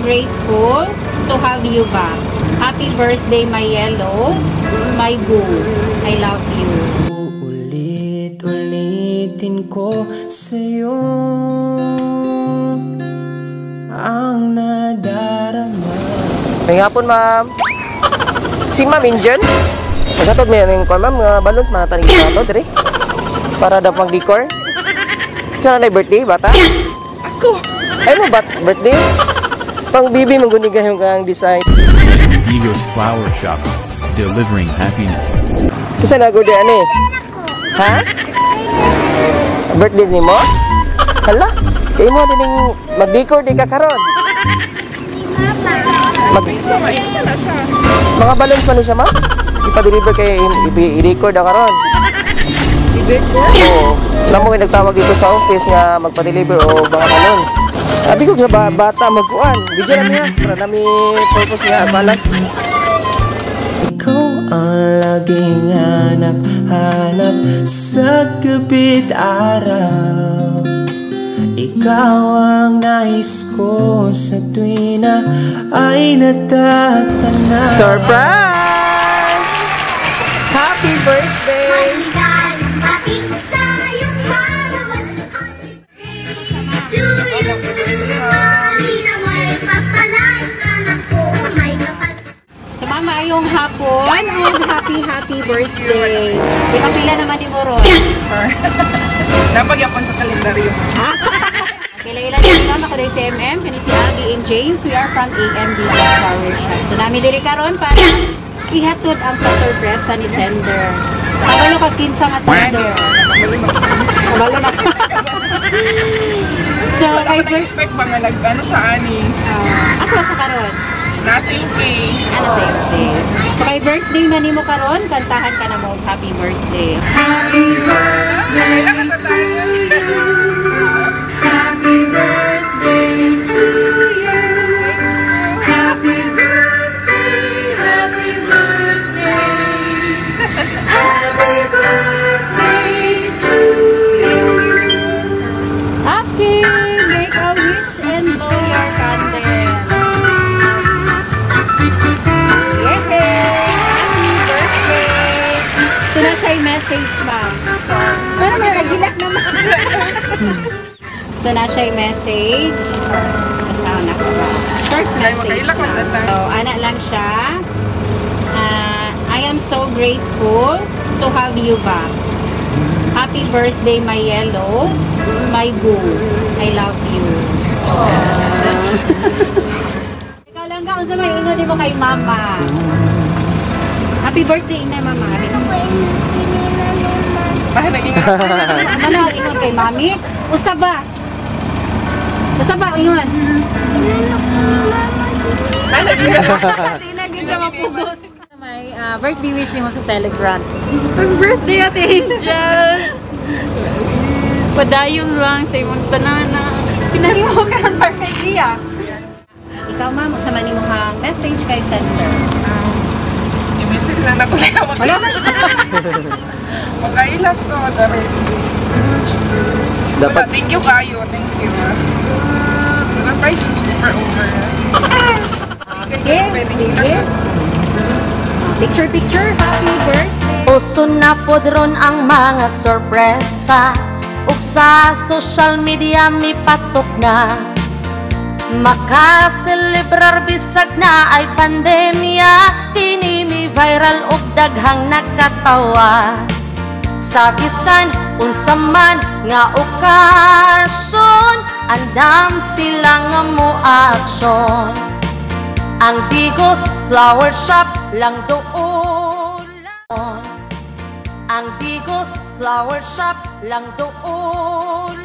grateful to have you back. Happy birthday, my yellow, my boo. I love you. Ulit-ulitin ko sa'yo ang nadarama. May hapon, ma'am. Si Ma'am Angel. Magatod may yung kuan, ma'am, nga balloons mga tanig ato diri. Para daw pang decor. Kaya na birthday bata? Ako. Ay mo bat birthday? Pang bibi manggunigan yung kang design. Digos Flower Shop, delivering happiness. Kisa na gud ani? Ha? Birthday nimo? Hala, kay mo dining mag-decor di ka karon. Mag Sa mainsa na siya. Mga balloons pa ni siya, ma'am? Ipa-deliver kay i-record na karon. I-decor? Oo. Alam mo, nagtawag dito sa office nga magpa-deliver o mga balloons. Sabi ko sa bata magkuan. Video lang niya para nami purpose nga balan. Ikaw ang laging hanap-hanap sa gabi't araw. Ikaw ang nais ko sa tuwina ay natatanaw. Surprise! Happy birthday! Maligayang bati sa iyong kaarawan. Happy birthday to you. Nawa'y pagpalain ka ng Poong Maykapal. So, mama, maayong hapon and happy, happy birthday. Di ka pila naman ni mo ron? Napagyapon sa kalendaryo. Kailan ni ma'am, ako dahil si MM, kani si Abby and James. We are from AMD Flower Shop. So, nami diri karon para ihatod ang pa-sorpresa ni sender. Kabalo ka kinsa nga sender. Kabalo na. So, Wala kay ko birthday. na-expect ba nga nag-ano siya ani. Asa ba siya karon? Nasa UK. Ano sa UK? So, kay birthday man nimo karon, kantahan ka na mo happy birthday. Kailangan sa tayo. Happy birthday to you. Happy birthday, happy birthday. Happy birthday to you. Okay, make a wish and blow your candle. Yay! Happy birthday! So, na siya yung message, ma'am. Pero may nagilak naman. So, na siya yung message. Basta na ko ba? Short Ay, message makailak man sa lang. tayo. So, ana lang siya. Ah, I am so grateful to have you back. Happy birthday, my yellow, my boo. I love you. Ikaw lang ka, unsa may ingon nimo kay mama? Happy birthday na, mama. Bakit naging Ano ang ingon kay mami? Usa ba? Usa ba ingon? Di na gyud siya mapugos. May birthday wish nimo sa celebrant. Happy birthday, Ate Angel! Padayon lang sa imong tanana. Pinahimo ka ng perfect idea. Ikaw, ma'am, unsa man imong message kay sender? I-message lang ako sa'yo. Wala. Makailak ko. Dari. Dapat Wala, thank you kayo. Thank you. Surprise you over over. Okay, sige. Picture, picture. Happy birthday. Uso na pod ron ang mga sorpresa ug sa social media mipatok na. Makaselebrar bisag na ay pandemya. Kini mi viral ug daghang nakatawa. Sa bisan unsa man nga okasyon, andam sila nga mo aksyon. Ang Digos Flower Shop lang doon. Ang Digos Flower Shop lang doon.